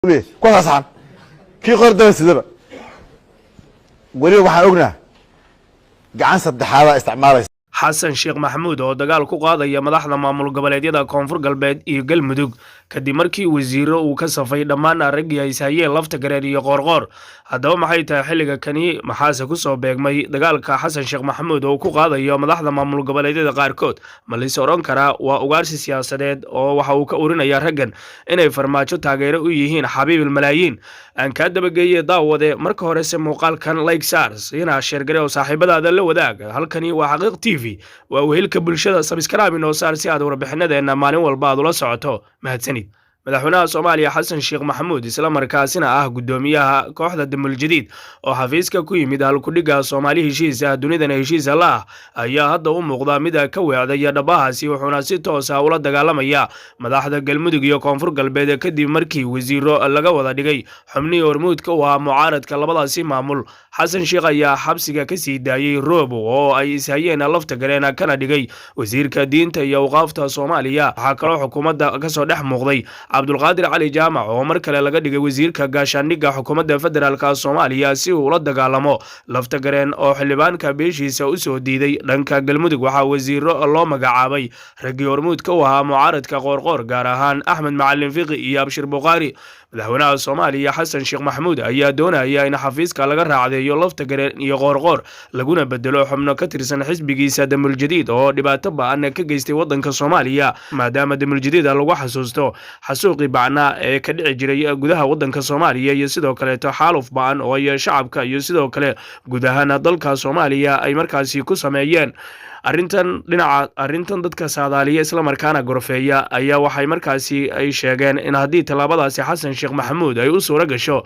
Kuwaas saxan kii qor daba sidaba. Weliba waxaan ognaa gacan saddexaadaa isticmaalaysa. Xasan Sheekh Maxamuud oo dagaal ku qaadaya madaxda maamul goboleedyada Koonfur Galbeed iyo Galmudug kadib markii wasiiro uu ka safay dhammaan raggii ay ishayeen Lafta Gareer iyo Qoorqoor. Haddaba maxay tahay xilliga kani? Maxaase kusoo beegmay dagaalka Xasan Sheekh Maxamuud oo ku qaadayo madaxda maamul goboleedyada qaarkood? Ma lais odhan karaa waa ugaarsi siyaasadeed oo waxa uu ka urinayaa raggan inay Farmaajo taageero u yihiin xabiibil malaayiin? Aan kaa dabageeye, daawade. Marka horese muuqaalkan like saar, siina share gare oo saaxiibadaada la wadaag. Halkani waa Xaqiiq TV, waa wehelka bulshada. Subscribe inoo saar si aad warbixinadeenna maalin walba aad ula socoto. Mahadsanid. Madaxweynaha Soomaaliya Xasan Sheekh Maxamuud, isla markaasina ah guddoomiyaha kooxda Damuljadiid oo xafiiska ku yimid halkudhigga "Soomaali heshiis ah, dunidana heshiisa la ah", ayaa hadda u muuqda mid ka weecdaya dhabahaasi, wuxuuna si toos ah ula dagaalamaya madaxda Galmudug iyo Koonfur Galbeed kadib markii wasiiro laga wada dhigay xubnihii hormuudka u ahaa mucaaradka labadaasi maamul. Xasan Sheekh ayaa xabsiga ka sii daayey Roobo oo ay ishayeen Lafta Gareena, kana dhigay wasiirka diinta iyo awqaafta Soomaaliya. Waxaa kaloo xukuumadda kasoo dhex muuqday Cabdulqaadir Cali Jaamac oo mar kale laga dhigay wasiirka gaashaandhigga xukuumadda federaalka Soomaaliya si uu ula dagaalamo Lafta Gareen oo xildhibaanka beeshiisa usoo diiday. Dhanka Galmudug waxaa wasiiro loo magacaabay raggii hormuudka u ahaa mucaaradka Qoorqoor, gaar ahaan Axmed Macalin Fiqi iyo Abshir Bukhaari. Madaxweynaha Soomaaliya Xasan Sheekh Maxamuud ayaa doonaya in xafiiska laga raacdeeyo Lafta Gareen iyo Qoorqoor, laguna bedelo xubno ka tirsan xisbigiisa Damuljadiid oo dhibaato ba-an ka geystay waddanka Soomaaliya, maadaama Damuljadiid lagu xasuusto xasuuqii bacnaa ee ka dhici jiray gudaha waddanka Soomaaliya iyo sidoo kaleeto xaaluf ba-an oo ay shacabka iyo sidoo kale guud ahaan dalka Soomaaliya ay markaasi ku sameeyeen. Arrintan dhinaca arrintan dadka saadaaliya islamarkaana gorfeeya ayaa waxay markaasi ay sheegeen in haddii tallaabadaasi Xasan Sheekh Maxamuud ay u suura gasho,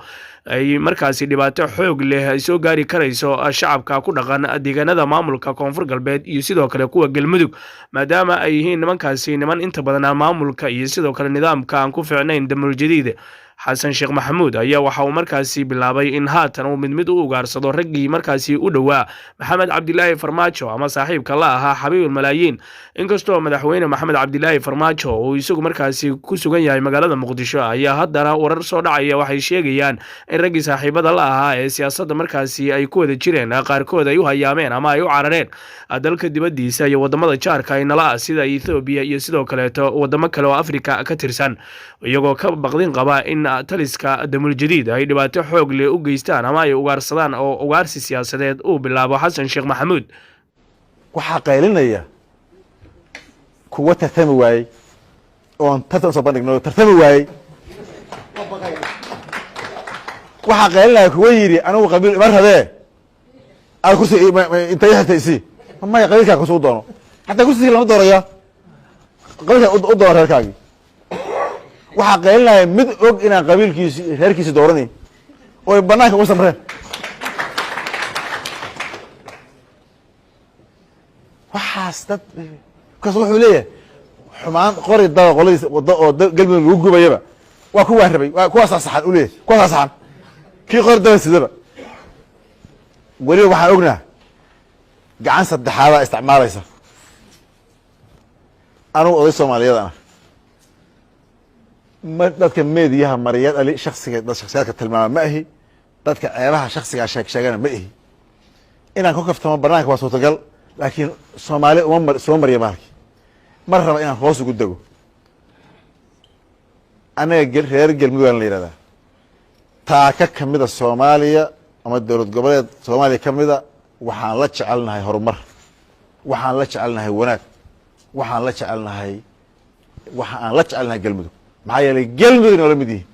ay markaasi dhibaato xoog leh ay soo gaari karayso shacabka ku dhaqan deegaanada maamulka Koonfur Galbeed iyo sidoo kale kuwa Galmudug, maadaama ay yihiin nimankaasi niman inta badan maamulka iyo sidoo kale nidaamka aan ku fiicnayn Damuljadiid. Xasan Sheekh Maxamuud ayaa waxa uu markaasi bilaabay in haatan uu mid mid u ugaarsado raggii markaasi u dhowaa Maxamed Cabdilaahi Farmaajo ama saaxiibka la ahaa xabiibul malaayiin. Inkastoo madaxweyne Maxamed Cabdilaahi Farmaajo uu isagu markaasi ku sugan yahay magaalada Muqdisho, ayaa haddana warar soo dhacaya waxay sheegayaan in raggii saaxiibada la ahaa ee siyaasadda markaasi ay ku wada jireen qaarkood ay u hayaameen ama ay u carareen dalka dibaddiisa iyo wadamada jaarka ay nala ah, sida Ethoobiya iyo sidoo kaleeto wadamo kale oo Afrika ka tirsan, iyagoo ka baqdin qaba in taliska Damuljadiid ay dhibaato xoog leh u geystaan ama ay ugaarsadaan oo ugaarsi siyaasadeed uu bilaabo Xasan Sheekh Maxamuud. Waxaa qaylinaya kuwa tartami waayey oon tartan usoo bandhigno, tartami waayey. Waxaa qaylinaya kuwa yidhi: "Anigu qabiil ima rabee, aad kursi intay xirtay isii." Maya, qabiilkaa kursi u doono, xataa kursigii lama dooraya, qabiilkaa u doono reerkaagii. Waxaa qaylinaya mid og inaan qabiilkiisi reerkiisi dooranayn oo ay banaanka ugu samreen. Waxaas dad kaas wuxuu leeyahay xumaan qori daba qoladiis wado oo Galmudug lagu gubayaba waa kuwaa rabay, waa kuwaasaa saxan u leeyahay, kuwaasaa saxan kii qori daba sidaba. Weliba waxaan ognaa gacan saddexaadaa isticmaalaysa. Anugu oday Soomaaliyeed ana ma dadka meediyaha mariya ali shaksiga dad shaksiyaadka tilmaama ma ahi, dadka ceebaha shaksigaa sheeg sheegana ma ihi. Inaan ku kaftamo banaanka waa suurtagal, laakiin Soomaali uma soo mariya bahalki mar raba inaan hoos ugu dego. Anaga reer Galmudug la yihahdaa, taaka kamida Soomaaliya ama dowlad goboleed Soomaaliya kamida, waxaan la jecelnahay horumar, waxaan la jecelnahay wanaag, waxaan la jecelnahay, waxa aan la jecelnahay Galmudug, maxaa yeelay Galmudug noola mid yihin.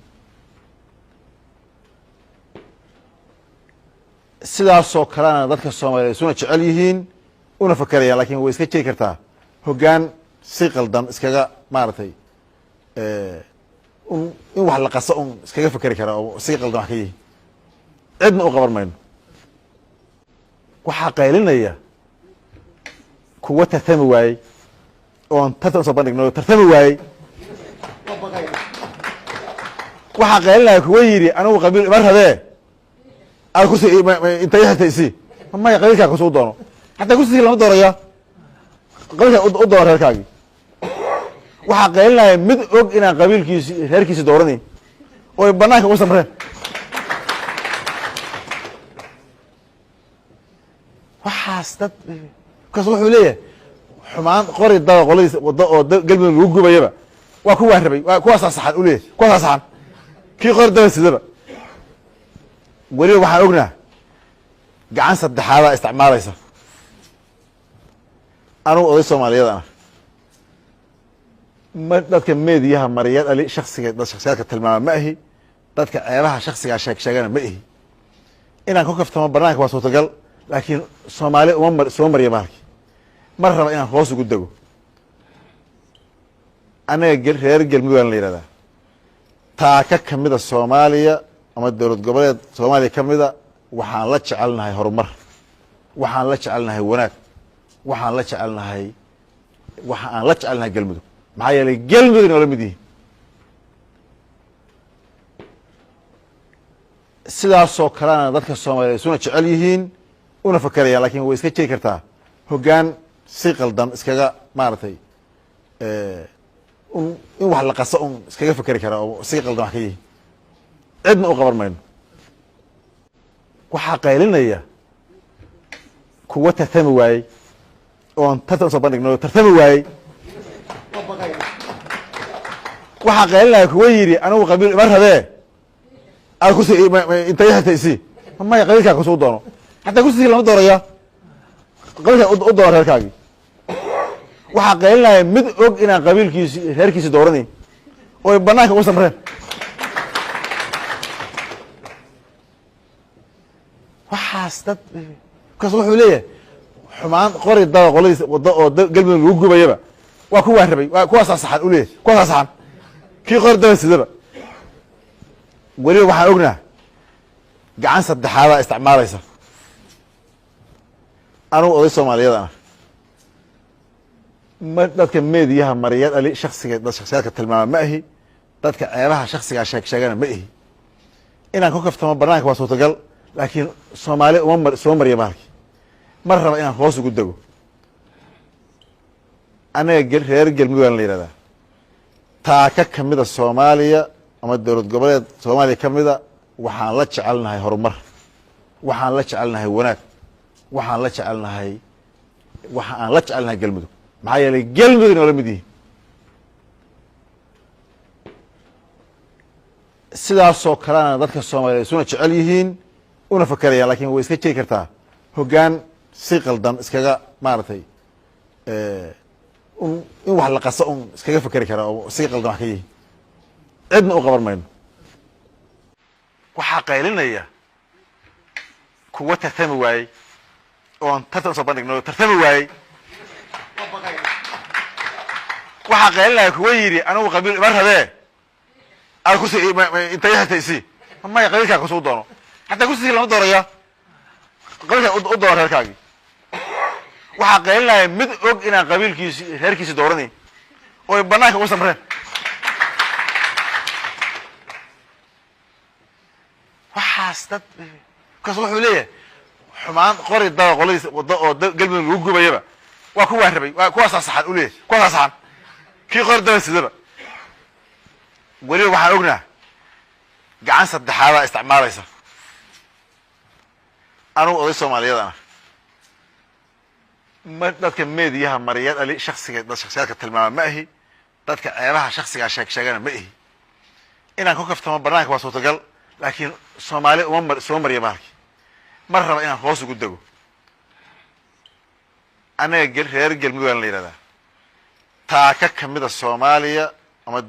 Sidaasoo kalena dadka Soomaaliya isuna jecel yihiin una fakerayaan, lakin way iska jiri kartaa hoggaan si qaldan iskaga maaragtay un in wax la qaso un iskaga fekeri kara oo si qaldan wax ka yihiin. Cidna u qaban mayno. Waxaa qaylinaya kuwa tartami waayey oon tartan usoo bandhigno, tartami waayey. Waxaa qaylinaya kuwa yidhi: "Anigu qabiil ima rabee, aad kursi intay xirtay isii." Maya, qabiilkaa kursi u doono, xataa kursigii lama dooraya, qabiilkaa u doono reerkaagii. Waxaa qaylinaya mid og inaan qabiilkiisi reerkiisi dooranayn. Oo ay banaanka ugu samreen. Waxaas dad markaas wuxuu leeyahay xumaan qori daba qoladiisa wado oo Galmudug lagu gubayaba waa kuwaa rabay, waa kuwaasaa saxan u leeyahay, kuwaasaa saxan kii qori daba sidaba. Weliba waxaan ognaa gacan saddexaadaa isticmaalaysa. Anugu oday Soomaaliyeed ana ma dadka meediyaha mariya dhali shaksiga, dad shaksiyaadka tilmaama ma ahi, dadka ceebaha shaksigaa sheeg sheegana ma ihi. Inaan ku kaftamo banaanka waa suurtagal, laakiin Soomaali uma soo mariya bahalki. Ma raba inaan hoos ugu dego. Annaga reer Galmudug la yihahdaa, taaka kamida Soomaaliya ama dowlad goboleed Soomaaliya kamida, waxaan la jecelnahay horumar, waxaan la jecelnahay wanaag, waxaan la jecelnahay, waxa aan la jecelnahay Galmudug. Maxaa yeelay Galmudug noola mid yihiin. Sidaasoo kalena dadka Soomaaliyeed isuna jecel yihiin una fakerayaan, lakin way iska jiri kartaa hoggaan si qaldan iskaga maaragtay in wax la qaso un iskaga fekeri kara oo si qaldan wax ka yihiin. Cidna u qaban mayno. Waxaa qaylinaya kuwa tartami waayey oon tartan usoo bandhigno, tartami waayey. Waxaa qaylinaya kuwa yidhi anigu qabiil ima rabee, aad kursi intay xigtay isii. Maya, qabiilkaa kursi u doono, xataa kursigii lama dooraya, qabiilkaa u doono reerkaagii. Waxaa qaylinaya mid og inaan qabiilkiisi reerkiisi dooranayn oo ay banaanka ugu samreen. Waxaas dad markaas wuxuu leeyahay xumaan qori daba qoladiisa wado oo Galmudug lagu gubayaba waa kuwaa rabay, waa kuwaasaa saxan u leeyahay, kuwaasaa saxan kii qori daba sidaba. Weliba waxaan ognaa gacan saddexaadaa isticmaalaysa. Anugu oday Soomaaliyeed ana ma dadka meediyaha mariya dhali shaksiga, dad shaksiyaadka tilmaama ma ahi, dadka ceebaha shaksigaa sheeg sheegana ma ihi. Inaan ku kaftamo banaanka waa suurtagal, laakiin Soomaali uma soo mariya bahalki. Ma raba inaan hoos ugu dego. Annaga reer Galmudug la yihahdaa, taaka kamida Soomaaliya ama dowlad goboleed Soomaaliya kamida, waxaan la jecelnahay horumar, waxaan la jecelnahay wanaag, waxaan la jecelnahay, waxa aan la jecelnahay Galmudug. Maxaa yeelay Galmudug noola mid yihiin. Sidaasoo kalena dadka Soomaaliyeed isuna jecel yihiin una fakerayaan, lakin way iska jiri kartaa hoggaan si qaldan iskaga maaragtay in wax la qaso un iskaga fekeri kara oo si qaldan wax ka yihiin. Cidna u qaban mayno. Waxaa qaylinaya kuwa tartami waayey oon tartan usoo bandhigno, tartami waayey. Waxaa qaylinaya kuwa yidhi anigu qabiil ima rabee, aad kursi intay xigtay isii. Maya, qabiilkaa kursi u doono, xataa kursigii lama dooraya, qabiilkaa u doono reerkaagii. Waxaa qaylinaya mid og inaan qabiilkiisi reerkiisi dooranayn oo ay banaanka ugu samreen. Waxaas dad markaas wuxuu leeyahay xumaan qori daba qoladiisa wado oo Galmudug lagu gubayaba waa kuwaa rabay, waa kuwaasaa saxan u leeyahay, kuwaasaa saxan kii qori daba sidaba. Weliba waxaan ognaa gacan saddexaadaa isticmaalaysa. Anugu oday Soomaaliyeed ana ma dadka meediyaha mariya dhali shaksiga, dad shaksiyaadka tilmaama ma ahi, dadka ceebaha shaksigaa sheeg sheegana ma ihi. Inaan ku kaftamo banaanka waa suurtagal, laakiin Soomaali uma soo mariya bahalki. Ma raba inaan hoos ugu dego. Annaga reer Galmudug la yihahdaa, taaka kamida Soomaaliya